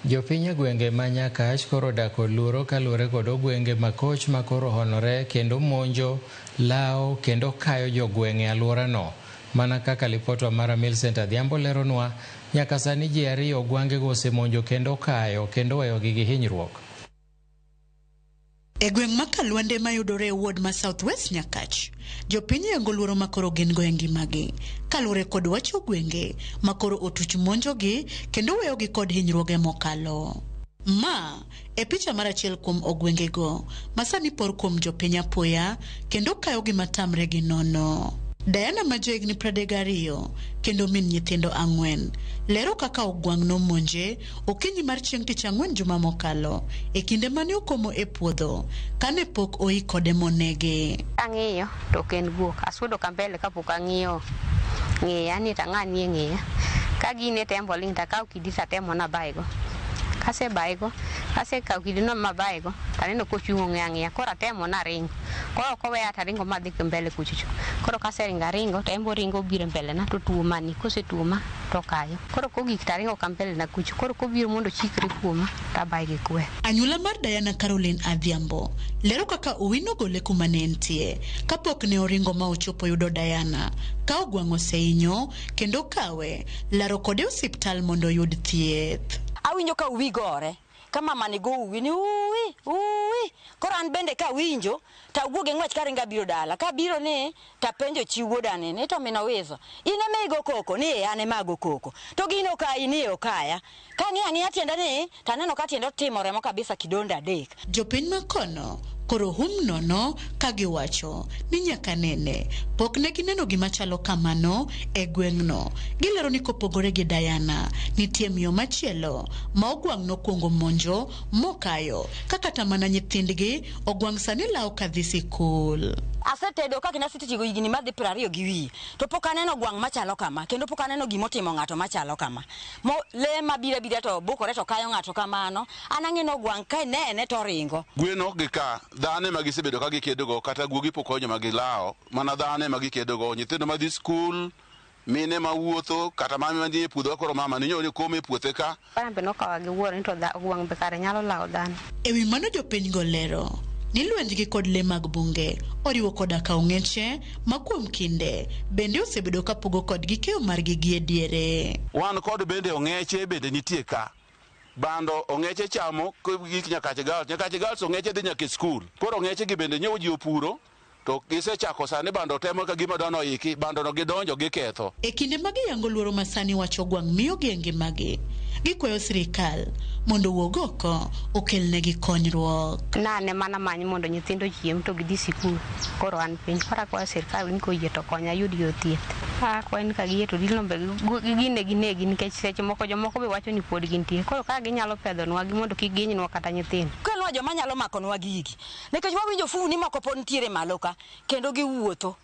Jopiny e gwenge ma Nyakach koro odak kod luoro kaluwore kod ogwenge makoch ma koro honore kendo monjo, lawo kendo kayo jogweng' e alworano. Mana kaka lipotwa mara Millicent Adhiambo leronwa, nyaka sani ji ariyo ogwangego osemonjo kendo kayo kendo weyogi gi hinyruok. E gweng' ma Kalwande mayudore e ward ma South West Nyakach, jopiny yango luoro ma koro gin go e ngimagi kaluwore kod wach ogwenge ma koro otuch monjogi kendo weyogi kod hinyruoge mokalo. Ma e picha mar achiel kuom ogwengego ma sani por kuom jopiny apoya kendo kayogi matamre gi nono. Diana ma jahigni 32 kendo min nyithindo 4 lero kaka ogwang' nomonje okinyi mar chieng' tich ang'wen juma mokalo e kinde mane okomo e puodho kane pok oi kode monege. Ang'iyo to ok en guok. Asudo ka mbele kapok ang'iyo ng'iya ni to ang'a nie ng'iya. Ka gine to en be oling' to akawo kidi to atemo nabayego. Kasebayego, kasekawo kidi no mabayego to aneno kochung' ong'iyo ang'iya. Koro atemo naringo. Koro ok oweya to aringo madhi mbele kuchocho. Koro kaseringo aringo to en be oringo obiro e mbele na to otuoma ni. Kosetuoma to okayo. Koro kogik to aringo ka mbele na kucho. Koro kobiro mondo ochikre kuoma to abaye gi kwer. Anyuola mar Diana Caroline Adhiambo lero kaka Uwi nogole kuma ne entie kapok ne oringo ma ochopo yudo Diana ka ogwang' osehinyo kendo kawe laro kode e osiptal mondo oyud thieth. Awinjo ka uwi gore ka mama ni go uwi ni uwi uwi koro an bende kawinjo tawuok gi ng'wech karingo abiro dala kabiro ni tapenjo chi wuoda ni ni to min Owiso in ema igo koko ni ee an ema ago koko to gino okayi ni okaya kang'iyo ang'iya tienda ni taneno ka tiende otimo remo kabisa kidonde 3. Jopiny makono koro hum nono ka giwacho ni nyaka nene pok ne gineno gima chalo kamano e gweng'no. Gilero ni kopogore gi Diana, nitie miyo machielo ma ogwang' nokwongo monjo mokayo ka kata mana nyithindgi ogwang' sani lawo kadhi sikul. Asetedo kaka nasetiyo higni madhi 20 gi wiye to pok aneno gwang' machalo kama kendo pok aneno gimotimo ng'ato machalo kama. Mo le mabiro abira to bukore to kayo ng'ato kamano an ang'e ni ogwang' ka inene to oringo. Gwen ok gika, dhano ema gisebedo ka gikedogo kata guogi pok okonyo ma gilawo, mana dhano ema gikedogo, nyithindo madhi skul, mine mawuotho kata mama manie puodho koro mama ni nyoro kome e puothe ka. An be nokawa gi wuoro ni to ogwang' be kare nyalo lawo dhano. E wi mano jopiny go lero ni lwenjgi kod le mag bunge oriwo koda ka ong'eche ma kuom kinde bende osebedo ka pogo kodgi keyo margi gi e diere. Wan kod bende ong'eche bende nitie ka. Bando ong'eche chamo gik Nyakach Girls. Nyakach Girls ong'eche dhi nyaka e skul. Koro ong'eche gi bende nyowo ji opuro to gisechako sani bando temo ka gima dwano oiki, bando no gidonjo giketho. E kinde ma giyango luoro ma sani wach ogwang' miyogi e ngimagi, gikwayo sirikal mondo owuog oko okelnegi konyruok. Nane mana many mondo nyithindo ochiem to gidhi sikul. Koro an piny. Koro akwayo sirikal ni koyie to konya ayud yor thieth. Akwayo ni ka giyie to dilombe gine ginegi nikech seche moko jomoko be wacho ni pod gintie. Koro ka ginyalo pedhonwa gi mondo kik gihinynwa kata nyithindo. Kelnwa joma nyalo makonwa gigi nikech wawinjo fundi moko pod nitiere malo ka kendo giwuotho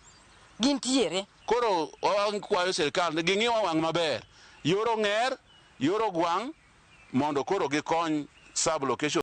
gintiere. Koro wakwayo sirikal ni ging'iwa wang' maber, yor ong'er, yor ogwang' mondo koro gikony sub location.